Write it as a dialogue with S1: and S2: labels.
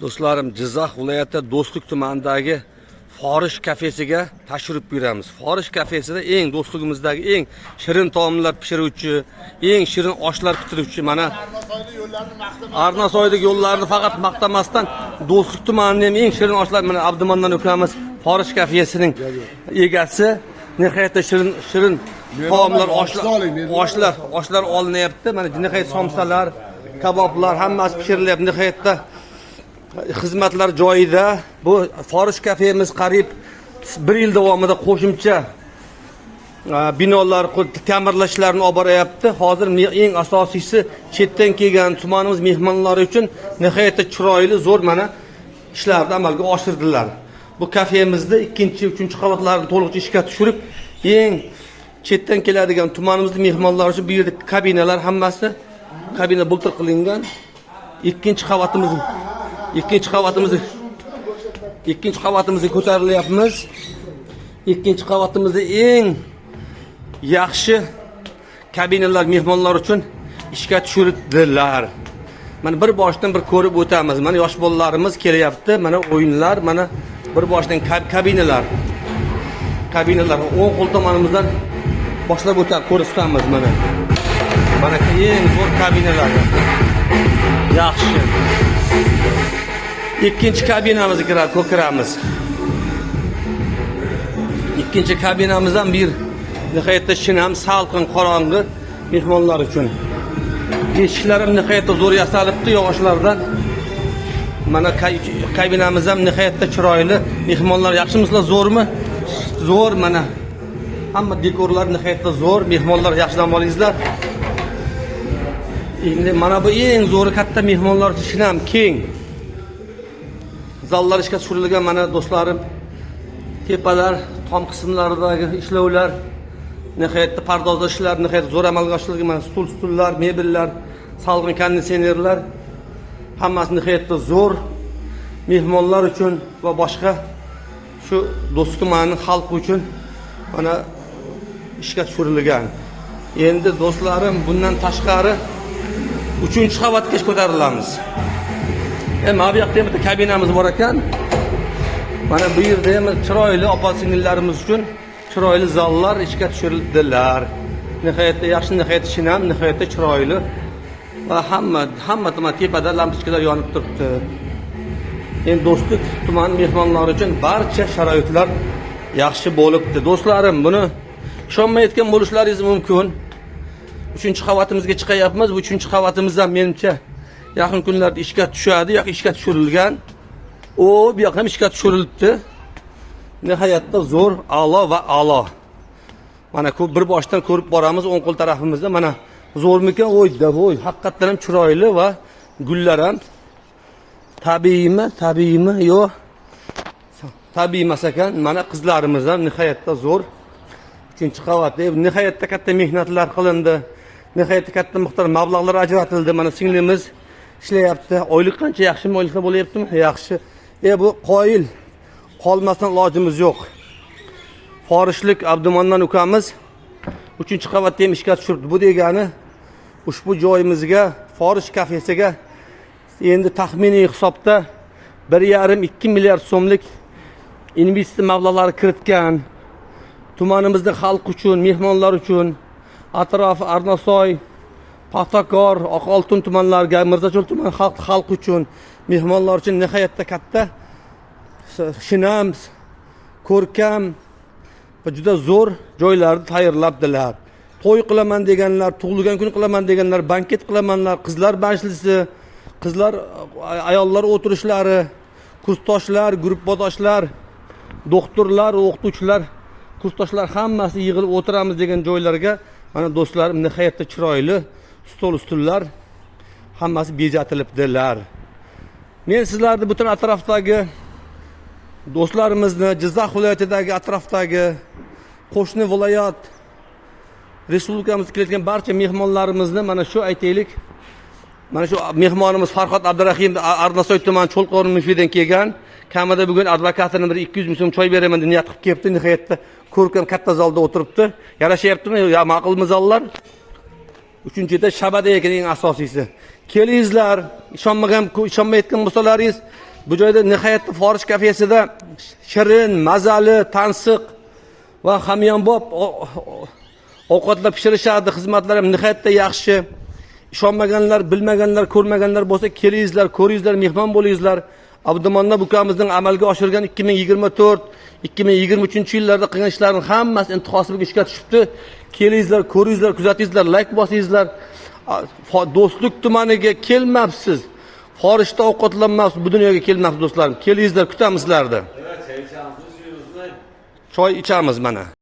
S1: Do'stlarim, Jizzax viloyati Do'stlik tumanidagi Forish kafesiga tashrif buyuramiz. Forish kafesida eng do'stligimizdagi eng shirin taomlar pishiruvchi, eng shirin oshlar pitiruvchi mana
S2: Arnasoyli yo'llarni maqtama.
S1: Arnasoydagi yo'llarni faqat maqtamasdan, Do'stlik tumanini ham eng shirin oshlar, mana Abdumannon ukamiz, Forish kafesining egasi, nihoyatda shirin shirin taomlar, oshlar oshlar olinyapti. Mana nihoyat somsalar, kaboblar, hammasi pishirilyapti. Nihoyatda xizmatlar joyida. Bu Forish kafemiz qariyb bir yil davomida qo'shimcha binolar ta'mirlashlarni olib boryapti. Hozir eng asosiysi, chetdan kelgan tumanimiz mehmonlari uchun nihoyatda chiroyli, zo'r mana ishlarni amalga oshirdilar. Bu kafemizni ikkinchi, uchinchi qavatlarini to'liq ishga tushirib, eng chetdan keladigan tumanimizni mehmonlari uchun bu yerda kabinalar, hammasi kabina bultur qilingan. Ikkinchi qavatimizga ko'tarilyapmiz. Ikkinchi qavatimizda eng yaxshi kabinalar mehmonlar uchun ishga tushirdilar. Mana bir boshdan bir ko'rib o'tamiz. Mana yosh bolalarimiz kelyapti. Mana o'yinlar, mana bir boshdan kabinalar. Kabinalar o'ng qo'l tomonimizdan boshlab o'tar ko'rsatamiz mana. Mana eng zo'r kabinalar. Yaxshi. Ikkinchi kabinamizga kiramiz. Ikkinchi kabinamiz ham bir nihoyatda shinam, salqin, qorong'i mehmonlar uchun. Eshiklar ham nihoyatda zo'r yasalibdi yog'ochlardan. Mana kabinamiz ham nihoyatda chiroyli. Mehmonlar, yaxshimisizlar, zo'rmi? Zo'r mana. Hamma dekorlar nihoyatda zo'r. Mehmonlar, yaxshi dam olingizlar. Endi mana bu eng zo'ri, katta mehmonlar uchun shinam, keng zallar ishga tushirilgan. Mana, do'stlarim, tepalar, tom qismlaridagi ishlovlar, nihoyatda pardozda ishlar nihoyatda zo'r amalga oshirilgan. Mana stullar, mebellar, salqin konditsionerlar, hammasi nihoyatda zo'r mehmonlar uchun va boshqa shu Do'stlik tumani xalqi uchun mana ishga tushirilgan. Endi, do'stlarim, bundan tashqari uchinchi qavatga ko'tarilamiz. Mana bu yoqda ham bitta kabinamiz bor ekan. Mana bu yerda ham chiroyli opa singillarimiz uchun chiroyli zallar ishga tushirildilar. Nihoyatda yaxshi, nihoyatda shinam, nihoyatda chiroyli va hamma tomon tepada lampochkalar yonib turibdi. Endi Do'stlik tumani mehmonlari uchun barcha sharoitlar yaxshi bo'libdi. Do'stlarim, buni ishonmayotgan bo'lishlaringiz mumkin. Uchinchi qavatimizga chiqayapmiz. Bu uchinchi qavatimiz ham, menimcha, yaqin kunlarda ishga tushadi yoki ishga tushirilgan. O, bu yoq ham ishga tushirilibdi. Nihoyatda zo'r, a'lo va a'lo. Mana ko'p bir boshdan ko'rib boramiz o'ng qo'l tarafimizda. Mana zo'rmikan? Voy, voy, haqiqatdan ham chiroyli va gullar ham tabiiymi, tabiiymi? Yo'q. Tabiiy emas ekan. Mana qizlarimiz ham nihoyatda zo'r. Uchinchi qavatda nihoyatda katta mehnatlar qilindi. Nihoyatda katta miqdor mablag'lar ajratildi. Mana singlimiz ishlayapti. Oylik qancha, yaxshimi? Oyliklar bo'lyaptimi? Yaxshi. Bu qoyil qolmasdan ilojimiz yo'q. Forishlik Abdumannon ukamiz uchinchi qavatda ham ishga tushiribdi. Bu degani, ushbu joyimizga, Forish kafesiga endi taxminiy hisobda 1,5-2 milliard so'mlik investitsiya mablag'lari kiritgan. Tumanimizda xalq uchun, mehmonlar uchun, atrofi Arnasoy, Paxtakor, Oqoltin tumanlariga, Mirzacho'l tumani xalq uchun, mehmonlar uchun nihoyatda katta, shinam, ko'rkam va juda zo'r joylarni tayyorlabdilar. To'y qilaman deganlar, tug'ilgan kun qilaman deganlar, banket qilamanlar, qizlar majlisi, qizlar, ayollar o'tirishlari, kursdoshlar, gruppadoshlar, doktorlar, o'qituvchilar, kursdoshlar, hammasi yig'ilib o'tiramiz degan joylarga, mana, do'stlarim, nihoyatda chiroyli stol, stullar, hammasi bezatilibdilar. Men sizlarni, butun atrofdagi do'stlarimizni, Jizzax viloyatidagi, atrofdagi qo'shni viloyat, respublikamizga kelayotgan barcha mehmonlarimizni, mana shu, aytaylik, mana shu mehmonimiz Farhod Abdurahim Arnasoy tumani Cho'lqo'rin mufidan kelgan. Kamida bugun advokatini bir 200 ming so'm choy beraman deb niyat qilib kelibdi. Nihoyatda ko'rkam katta zalda o'tiribdi. Yarashyaptimi yo ma'qulmi zallar? Uchinchi etaj shabada ekan, eng asosiysi. Kelingizlar, ishonmayotgan bo'lsalaringiz, bu joyda nihoyatda Forish kafesida shirin, mazali, tansiq va hamyonbop ovqatlar pishirishadi, xizmatlar ham nihoyatda yaxshi. Ishonmaganlar, bilmaganlar, ko'rmaganlar bo'lsa kelingizlar, ko'ringizlar, mehmon bo'lingizlar. Abdumannob ukamizning amalga oshirgan 2024, 2023 yillarda qilgan ishlarining hammasi intihosi bugun ishga tushibdi. Kelingizlar, ko'ringizlar, kuzatingizlar, like bosingizlar. Do'stlik tumaniga kelmabsiz. Forishda ovqatlanmabsiz, bu dunyoga kelmabsiz do'stlarim. Kelingizlar, kutamiz sizlarni.
S3: Çay içemiz, suyumuzu.
S1: Choy ichamiz mana.